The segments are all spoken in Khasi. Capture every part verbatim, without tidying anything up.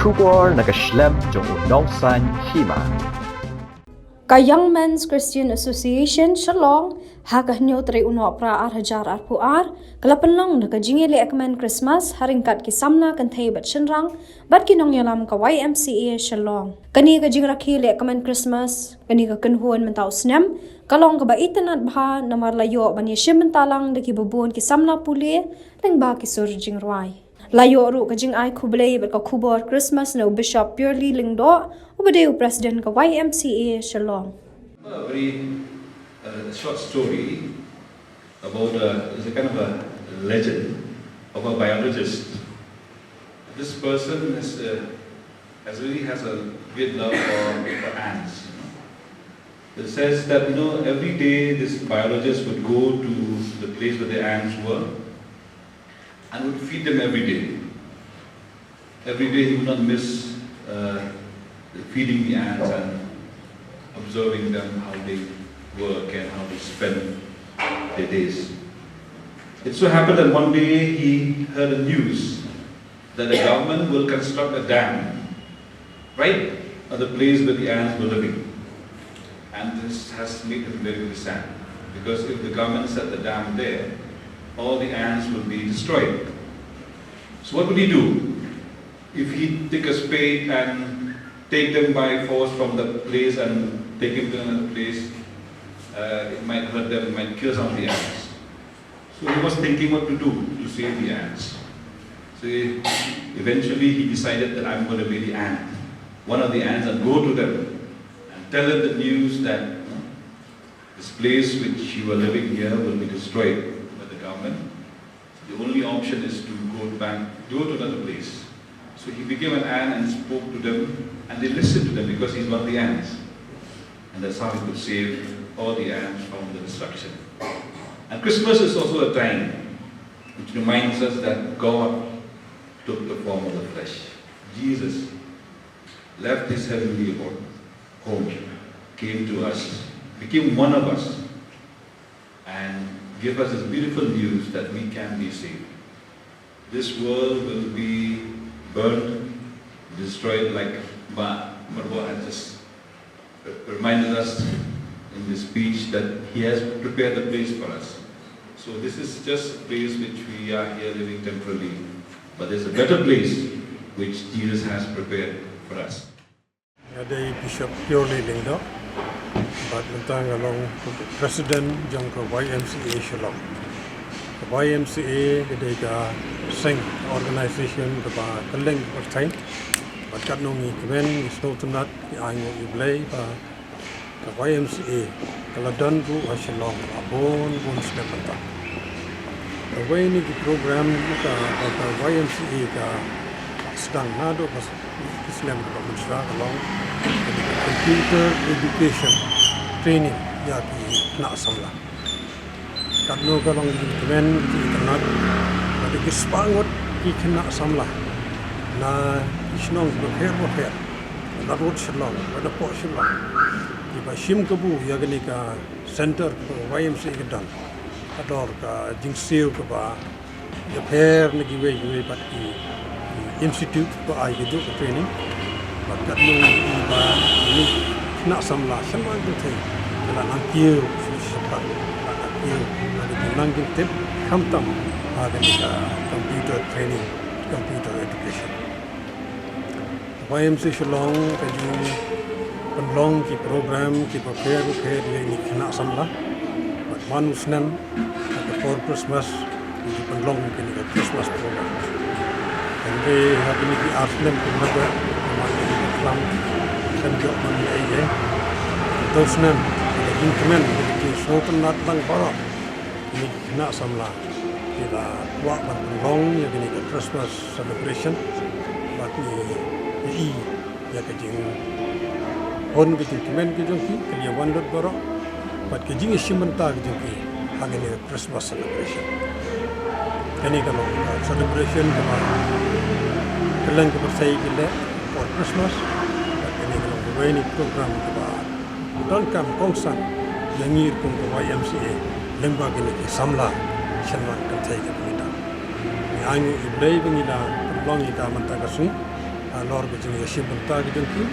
Khubor na ka shlem jong u nongsan hima. Ka Young Men's Christian Association Shillong ha ka hynñiew tarik u Nohprah ar hajar arphew ar ka la pynlong da ka jingïalehkmen Christmas ha ryngkat ki samla kynthei bad shynrang bad ki nongïalam ka Y M C A Shillong. Kane ka jingrakhe lehkmen Christmas, kane ka kynhun mynta u snem ka long kaba itynnad bha namar la ïoh ban ïashim bynta lang da kiba bun ki samla pule lyngba ki sur jingrwai. La ïoh ruh ka jingai khublei bad ka khubor Christmas na u Bishop Purely Lyngdoh, uba dei u President ka Y M C A Shillong. A very uh, short story about a, it's a kind of a legend of a biologist. This person is, uh, has really has a great love for, for ants. You know. It says that, you know, every day this biologist would go to the place where the ants were and would feed them every day. Every day he would not miss uh, feeding the ants and observing them how they work and how they spend their days. It so happened that one day he heard a news that the government will construct a dam right at the place where the ants were living. And this has made him very, very sad because if the government set the dam there, all the ants will be destroyed. So what would he do? If he take a spade and take them by force from the place and take him to another place, uh, it might hurt them, it might kill some of the ants. So he was thinking what to do to save the ants. So he, eventually he decided that I'm going to be the ant, one of the ants, and go to them and tell them the news that this place which you are living here will be destroyed by the government. The only option is to go back, go to another place. So he became an ant and spoke to them, and they listened to them because he's one of the ants. And that's how he could save all the ants from the destruction. And Christmas is also a time which reminds us that God took the form of the flesh. Jesus left his heavenly abode, home, came to us, became one of us, and give us this beautiful news that we can be saved. This world will be burned, destroyed, like Ma Marwa has just reminded us in this speech that he has prepared the place for us. So this is just a place which we are here living temporarily, but there's a better place which Jesus has prepared for us. Nga dei Bishop Purely Lyngdoh, bad mynta nga long President jong ka Y M C A Shillong. Ka Y M C A ka dei ka seng, organization kaba kylleng ka pyrthei, bad katno ngi kmen, ngi sngewtynnat, ngi ainguh ïa U Blei ba ka Y M C A ka la don ruh ha Shillong ha bun bun snem mynta. Kawei na ki program ka, ka, ka Y M C A ka sdang naduh ka s-, ka snem kaba mynshwa ka long ka computer education training ïa ki khynnah samla. Katno ka long jingkmen jingtynnat ba ki spah ngut ki khynnah samla na ki shnong bapher bapher, na rud Shillong, na poh Shillong, kiba shim kabu ïa kane ka center kaba Y M C A ka don. Ka dor ka jingsiew kaba ïapher na kiwei kiwei pat ki, ki institute ba ai kajuh ka training. Bad katno ba ki khynnah samla shen man kynthei ki la nang kiew shisha, ki la nang kiew, ki la nang jingtip khamtam ha kane ka computer training, computer education. Y M C A Shillong ka ju pynlong ki program kiba pher bapher ïa kine ki khynnah samla. Bad man u snem, ha ka por Christmas, ki ju pynlong kine ki Christmas program. Hynrei ha kine ki ar snem kumba, kumba kine ki klam, shem jok man ei ei. Uto u snem, ki la jingkmen, ki la jingsngewtynnat lang baroh. Kine ki khynnah samla ki la kwah ban pynlong ïa kine ki Christmas celebration. Bad ngi ïohi ïa ka jinghun ka jingkmen ka jong ki, ka la wan lut baroh. Bad ka jingïashim bynta ka jong ki ha kane ka Christmas celebration. Kane ka long ka celebration kaba kylleng ka pyrthei ki leh for Christmas. Bad kane ka long kawei na ka program kaba donkam kongsan ïa ngi ruh kum ka Y M C A lyngba kine ki samla shen man kynthei kiba ngi dang. Ngi ainguh ïa U Blei ba ngi la pynlong ïa ka mynta ka sngi. Halor ka jingïashim bynta ka jong ki,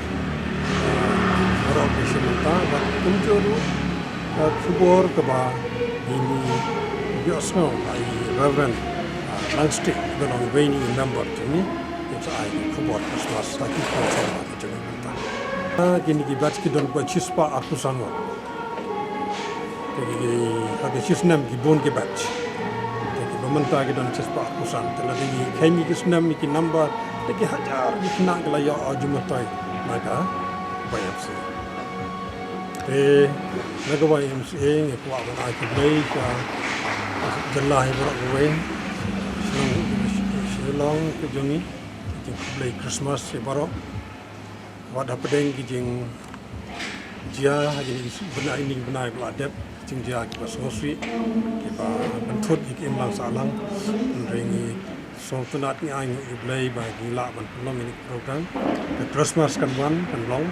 baroh ki shim bynta, bad kumjuh ruh ka khubor kaba ngin ïohsngew na i Reverend Langstieh, ba long uwei na i member jong ngi, ïa ka ai ka khubor Christmas ha ki khun samla ka jong ngi mynta. Kine ki batch ki don ba shispah arphew san ngut. Te ki, ha ki shi snem ki bun ki batch. Te kiba mynta ki don shispah arphew san. Te lada ngi kheiñ ïa ki snem, ïa ki number, te ki hajar ki khynnah ki la ïoh jingmyntoi na ka Y M C A. Te na ka Y M C A ngi kwah ban ai khublei sha jylla hi baroh kawei, shnong Shillong ka jong ngi, jingkhublei Christmas ïa baroh. Wat hapdeng ki jingjia ha kine ki bnai, kine ki bnai ba la dep, ki jingjia kiba sngewsih, kiba pynthut ïa ka imlang sahlang. Hynrei ngi sngewtynnat, ngi ai nguh ïa U Blei ba ngi lah ban pynlong ïa kine ki program. Ka Christmas kan wan, kan long.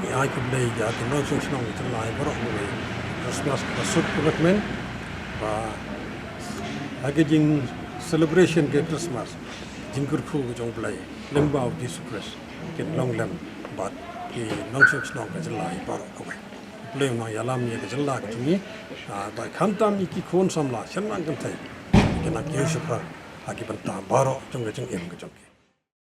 Ngi ai khublei ïa ki nongshong shnong jylla hi baroh kawei. Christmas kaba suk kaba kmen, ba ha ka jing celebration ka Christmas, jingkyrkhu ka jong U Blei lyngba U Jisu Khrist kin long lem bad ki nongshong shnong ka jylla hi baroh kawei. U Blei un nang ïalam ïa ka jylla ka jong ngi, ah, bad khamtam ïa ki khun samla shynrang kynthei, kin nang kiew shaphrang ha ki bynta baroh jong ka jingim ka jong ki.